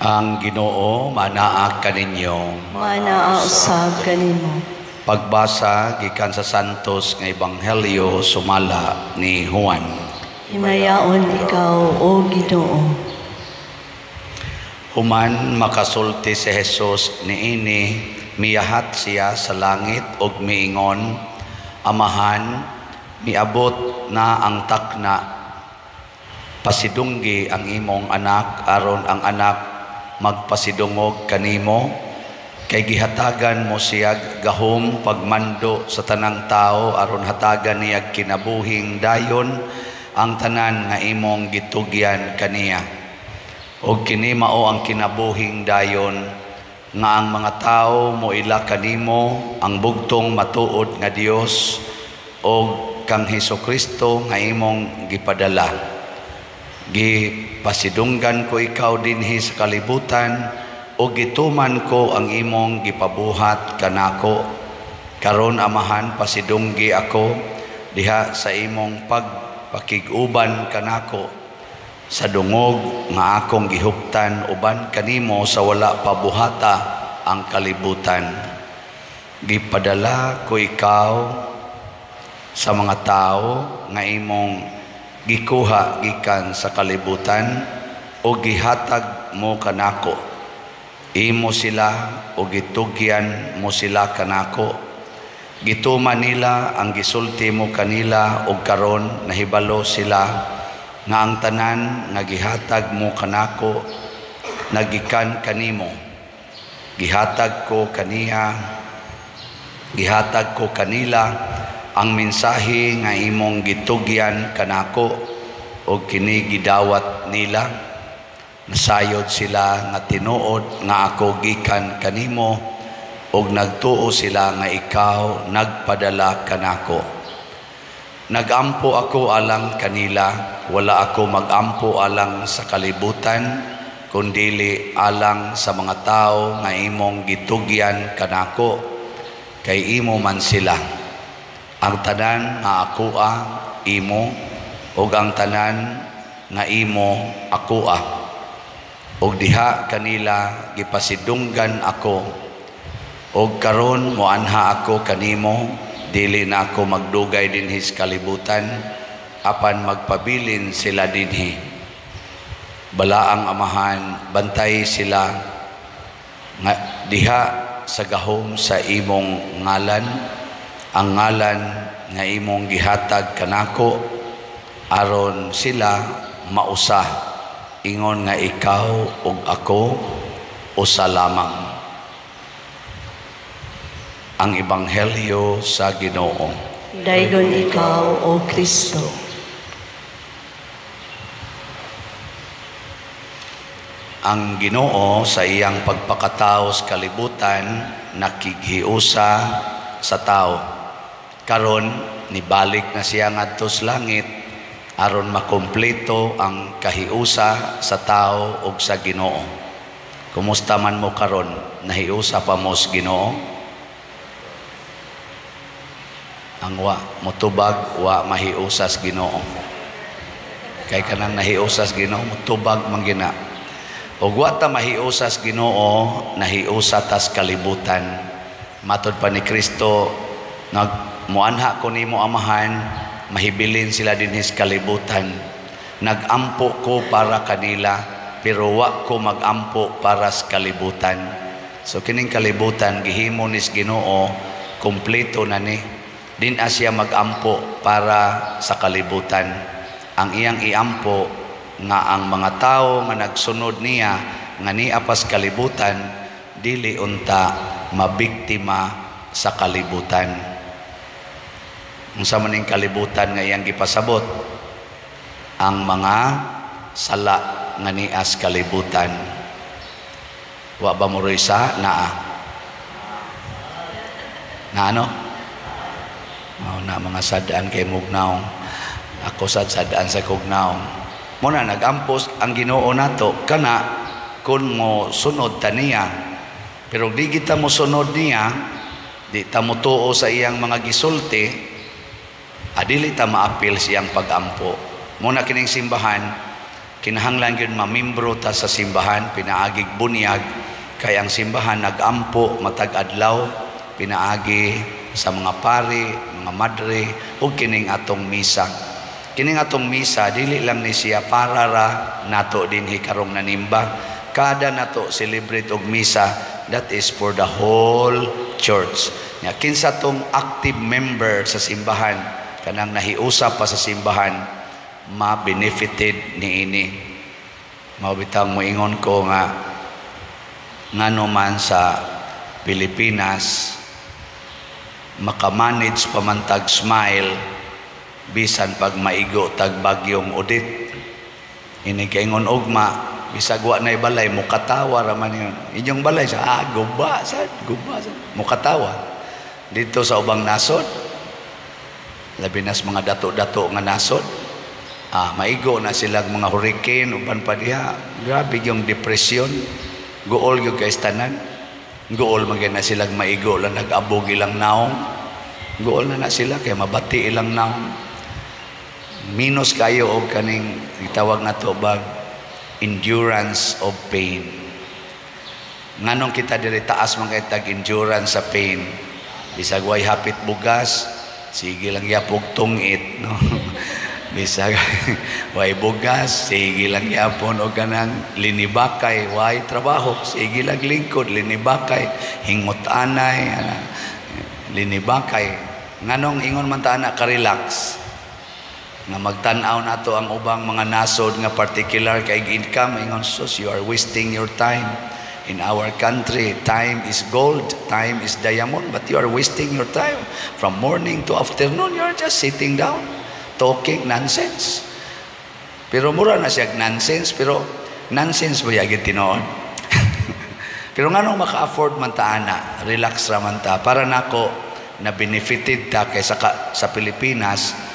Ang Ginoo manaa kaninyo. Manaa usab kanimo. Pagbasa gikan sa Santos nga Ebanghelyo sumala ni Juan. Himayaon ikaw, o Ginoo. Human makasulti si Jesus niini, miyahat siya sa langit ug miingon, "Amahan, miabot na ang takna. Pasidunggi ang imong anak aron ang anak magpasidungog kanimo, kay gihatagan mo siya gahom pagmando sa tanang tao aron hatagan niya kinabuhing dayon ang tanan nga imong gitugyan kaniya. Og kini mao ang kinabuhing dayon, nga ang mga tao moila kanimo, ang bugtong matuod nga Dios, og kang Hesukristo nga imong gipadala. Gipasidunggan ko ikaw dinhi sa kalibutan ug gituman ko ang imong gipabuhat kanako. Karon, Amahan, pasidunggi ako diha sa imong pagpakig-uban kanako sa dungog nga akong gihuptan uban kanimo sa wala pa buhata ang kalibutan. Gipadala ko ikaw sa mga tao nga imong gikuha gikan sa kalibutan o gihatag mo kanako. Imo sila o gitugyan mo sila kanako. Gituman nila ang gisulti mo kanila og karon nahibalo sila nga ang tanan nga gihatag mo kanako nagikan kanimo. Gihatag ko kaniya, gihatag ko kanila ang mensahe nga imong gitugyan kanako og kini gidawat nila. Nasayod sila nga tinuod nga ako gikan kanimo og nagtuo sila nga ikaw nagpadala kanako. Nagampo ako alang kanila, wala ako magampo alang sa kalibutan, kundili alang sa mga tao nga imong gitugyan kanako, kay imo man sila. Ang tanan nga akoa imo, ug ang tanan nga imo akoa. Ug diha kanila gipasidunggan ako. Ug karon moanha ako kanimo, dili na ako magdugay dinhi sa kalibutan, apan magpabilin sila dinhi. Balaang Amahan, bantay sila nga diha sa gahom sa imong ngalan, ang ngalan nga imong gihatag kanako, aron sila mausa ingon nga ikaw ug ako usa lamang." Ang Ebanghelyo sa Ginoo. Daygon ikaw, O Kristo. Ang Ginoo sa iyang pagpakatao sa kalibutan nakighiusa sa tao. Karon nibalik na siya ngadto sa langit aron makumpleto ang kahiusa sa tao ug sa Ginoo. Kumusta man mo karon? Nahiusa pa mo sa Ginoo? Ang wa motubag wa mahiusa sa Ginoo. Kay kanang nahiusa sa Ginoo motubag man gina. Ug wa ta mahiusa sa Ginoo, nahiusa tas kalibutan. Matod pa ni Kristo, nagmuanha ko nimo Amahan, mahibilin sila dinhi sa kalibutan. Nagampo ko para kanila, pero wa ko magampo para sa kalibutan. So kining kalibutan gihimo ni Ginoo, kumpleto na ni. Din siya magampo para sa kalibutan. Ang iyang iampo nga ang mga tao nga nagsunod niya nga niya pas kalibutan, dili unta mabiktima sa kalibutan. Unsa man ning kalibutan nga iyang gipasabot? Ang mga sala nga nias kalibutan. Wa ba mo sa naa? Na ano? Oh, na mga sadaan kay mugnaw. Ako sad sadaan sa kugnaw. Muna nagampos ang Ginoo nato kana kun mo sunod ta niya. Pero di kita mo sunod niya, di ta mo tuo sa iyang mga gisulti, adili ta maapil siyang pagampo. Muna kining simbahan Kinahanglan gyud mamimbro ta sa simbahan pinaagig bunyag, kay ang simbahan nagampo matag adlaw pinaagi sa mga pari, mga madre ug kining atong misa. Kining atong misa, dili lang ni siya para ra nato dinhi karong nanimba. Kada nato celebrate og misa, that is for the whole church. Nya kinsa tong active member sa simbahan, kanang nahiusa pa sa simbahan, ma-benefited niini. Mao bitaw moingon ko nga ngano man sa Pilipinas makamanage pa man tag smile bisan pag maigo tag Bagyong Odette. Ini kaingon ugma, bisag wa nay balay, mukatawa ra man yun. Inyong balay sa guba sad, guba sad. Mukatawa. Dito sa ubang nasod, labi nas mga dato-dato nga nasod, maigo na silang mga hurricane uban pa diha. Grabe yung depression. Guol gyud kay tanan. Guol man na silang maigo lang nag-abog ilang naong. Guol na na sila kay mabati ilang naong. Minus kayo og kaning gitawag nato bag endurance of pain. Nganong kita diri taas man kay tag endurance sa pain. Bisag way hapit bugas, sige lang yapog tungit, no? Bisag way bugas, sige lang yapon og kanang linibakay, way trabaho, sige lang lingkod linibakay, hingot anay, ana, linibakay. Nganong ingon man ta ana ka-relax? Nga magtan-aw nato ang ubang mga nasod nga particular kay income, ingon, "Sus, you are wasting your time. In our country, time is gold, time is diamond, but you are wasting your time. From morning to afternoon, you are just sitting down, talking nonsense." Pero mura na siya nonsense, pero nonsense ba yagid tinuod? Pero nganong maka-afford man ta ana, relax ra man ta. Para nako na benefited ta kay sa Pilipinas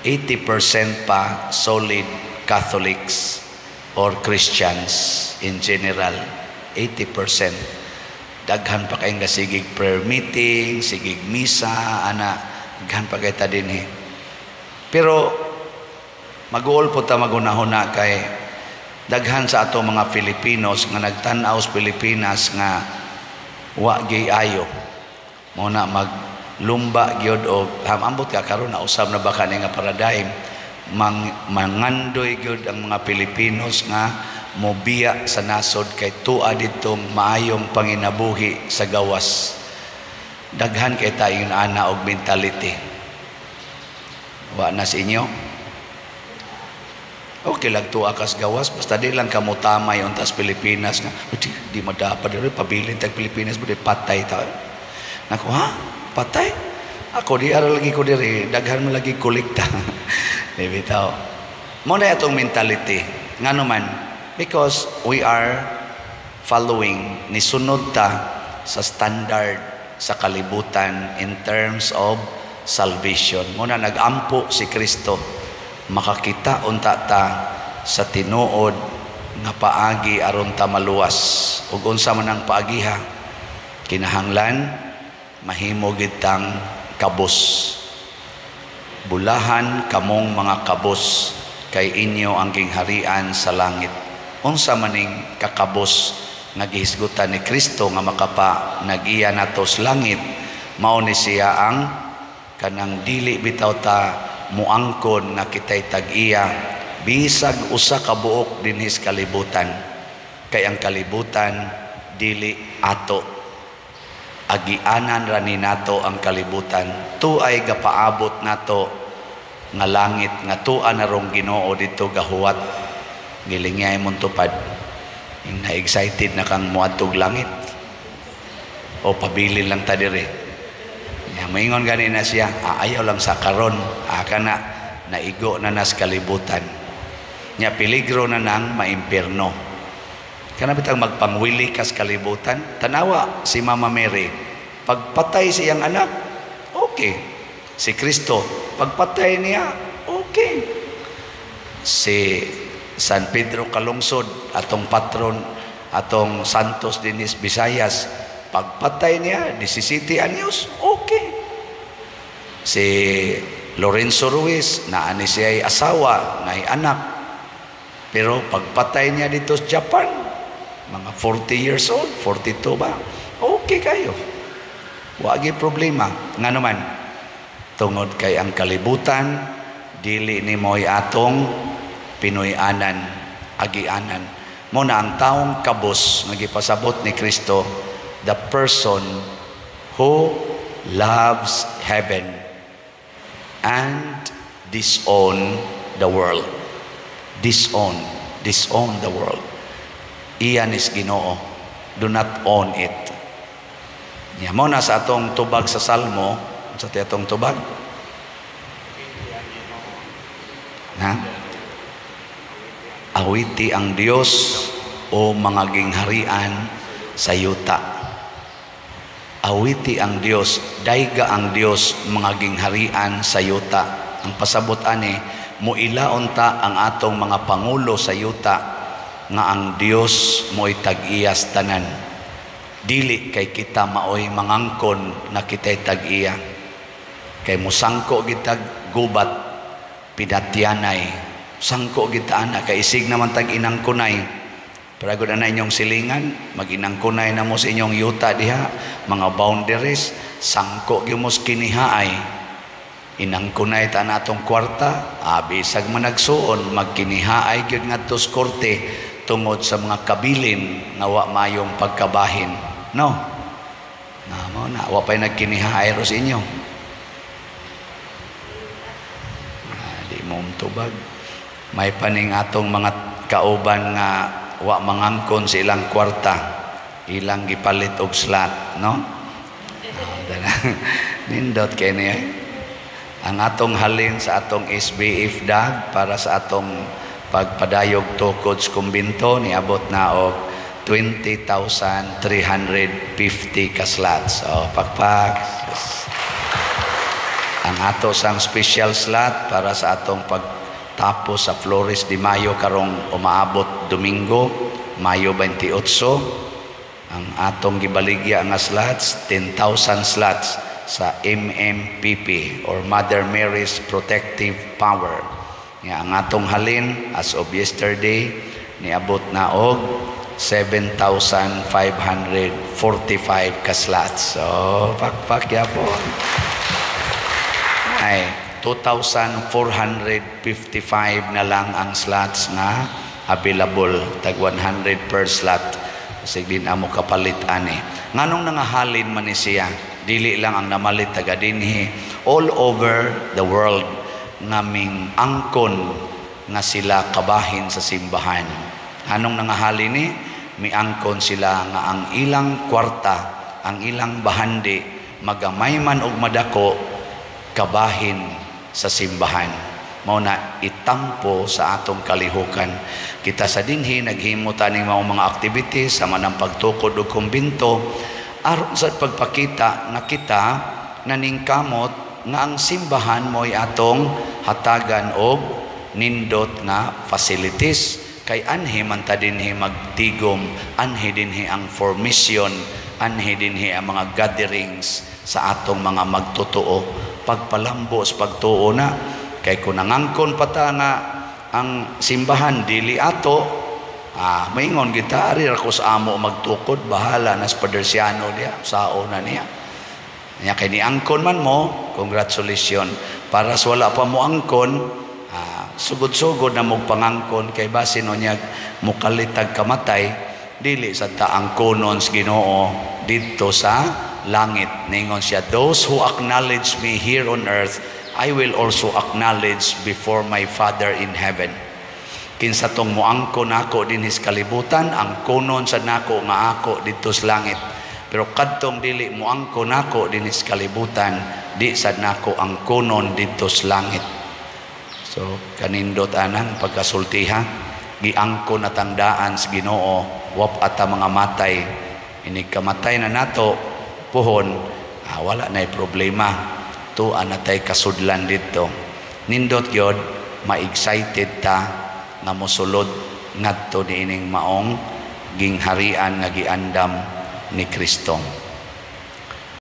80% pa solid Catholics or Christians in general. 80%. Daghan pa kayong sigig prayer meeting, sigig misa, ana, daghan pa kay ta dinhi. Pero maguol po ta magunahuna kay daghan sa ato mga Filipinos nga nagtan-aw sa Pilipinas nga wa gyud ayo. Mao na maglumba gyud og ambot ka karon na usab na ba kani nga paradigm, mangandoy gyud ang mga Pilipinos nga mobiya sa nasod kay tua ditong maayong panginabuhi sa gawas. Daghan kay tayo ana og mentality. Wa na sa inyo? Okay lang tuwa kas gawas, basta di lang kamo tamay untas Pilipinas nga, di, di madapa diri, pabilin tag Pilipinas, di patay ta. Nako ha? Patay? Ako di ara lagi ko diri, daghan mo lagi kolekta. Di bitaw. Mo na atong mentality. Ngano man? Because we are following, nisunod ta sa standard sa kalibutan in terms of salvation. Muna nagampo si Kristo, makakita unta ta sa tinuod nga paagi aron ta maluwas. Ug unsa man ang paagiha? Kinahanglan mahimo gid tang kabos. Bulahan kamong mga kabos kay inyo ang gingharian sa langit. Unsa maning kakabos nga gihisgutan ni Kristo nga makapa nag-iya nato sa langit? Mao ni siya ang kanang dili bitaw ta muangkon nga kitay tag-iya bisag usa ka buok dinhi sa kalibutan, kay ang kalibutan dili ato, agianan ra ni nato ang kalibutan. Tuay gapaabot nato nga langit nga tua na rong Ginoo didto gahuwat. Gilingay mong tupad. Yung na-excited na kang muadtog langit o pabilin lang ta diri. Ya, maingon gani na siya, ayaw lang sa karon, kana naigo na nas kalibutan. Nya peligro na nang maimpierno. Kana bitang magpangwili kas kalibutan, tanawa si Mama Mary, pagpatay sa iyang anak, okay. Si Kristo, pagpatay niya, okay. Si San Pedro Calungsod, atong patron, atong Santos Dinis Visayas, pagpatay niya, 17 anyos, okay. Si Lorenzo Ruiz, naani siya ay asawa, naay anak. Pero pagpatay niya dito sa Japan, mga 40 years old, 42 ba? Okay kayo. Wagi problema. Nga naman, tungod kay ang kalibutan, dili ni mo'y atong Pinoy-anan, agianan. Mo na ang taong kabus nga gipasabot ni Kristo, the person who loves heaven and disown the world. Disown, disown the world. Iyan is Ginoo. Do not own it. Nya mo na sa atong tubag sa Salmo, sa atong tubag? Ha? Awiti ang Dios o mga gingharian sa yuta. Awiti ang Dios, dayga ang Dios mga gingharian sa yuta. Ang pasabot ani, muilaon ta ang atong mga pangulo sa yuta nga ang Dios mo'y tag-iyas tanan. Dili kay kita maoy mangangkon nga kita'y tag-iya. Kay musangko gitag gubat pinatyanay. Sangko gita ana kay isig naman tag inangkunay. Pero na inyong silingan, mag-inangkunay na mo sa inyong yuta diha, mga boundaries, sangko gyud mo kinihaay. Inangkunay ta natong kwarta, bisag managsuon, magkinihaay gyud ngadto sa korte tungod sa mga kabilin nga wa mayong pagkabahin. No? Na mo na wa pay nagkinihaay ro sa inyo. Di mo tubag. May paning atong mga kauban nga wa mangangkon sa ilang kwarta, ilang gipalit og slot, no? Nindot kay niya. Ang atong halin sa atong SBF dag para sa atong pagpadayog tukod sa kumbinto niabot na og 20,350 ka slots. So, pakpak. Ang ato sang special slot para sa atong pagtapos sa Flores de Mayo karong umaabot Domingo, Mayo 28. Ang atong gibaligya nga slots, 10,000 slots sa MMPP or Mother Mary's Protective Power. Nga ang atong halin as of yesterday niabot na og 7,545 ka slots. So, pakpak ya po. Ay, 2,455 na lang ang slots nga available, tag 100 per slot. Kasi din amo kapalit ani. Nganong nangahalin man ni siya, dili lang ang namalit taga dinhi, all over the world ngaming angkon nga sila kabahin sa simbahan. Anong nangahalin ni? Miangkon sila nga ang ilang kwarta, ang ilang bahandi, magamay man og madako, kabahin sa simbahan. Mao na itampo sa atong kalihukan. Kita sa dinhi naghimo ta ning mga activities sama ng pagtukod og kumbinto aron sa pagpakita nga kita naningkamot nga ang simbahan mo'y atong hatagan og nindot nga facilities. Kay anhi man ta dinhi magtigom, anhi dinhi ang formation, anhi dinhi ang mga gatherings sa atong mga magtotoo. Pagpalambo sa pagtuo na, kay kung nangangkon pa ta nga ang simbahan dili ato, maingon kita ari ra ko sa amo magtukod, bahala na sa Padersiano diya, sao na niya. Nya kay niangkon man mo, congratulations. Para sa wala pa mo angkon, sugod-sugod na mo pangangkon kay basin o niya mukalitag kamatay, dili sa taangkonon sa Ginoo didto sa langit. Ningon siya, those who acknowledge me here on earth, I will also acknowledge before my Father in heaven. Kinsa tong moangkon nako dinhi sa kalibutan, angkonon sa nako nga ako didto sa langit. Pero kadtong dili moangkon nako dinhi sa kalibutan, di sad nako angkonon didto sa langit. So kanindot anang pagkasultiha, giangkon na tangdaan sa Ginoo, wap ata mga matay. Inig kamatay na nato puhon, wala na'y problema. Tuan na tay kasudlan dito. Nindot gyud, ma-excited ta nga mosulod ngadto niining maong gingharian nga giandam ni Kristo.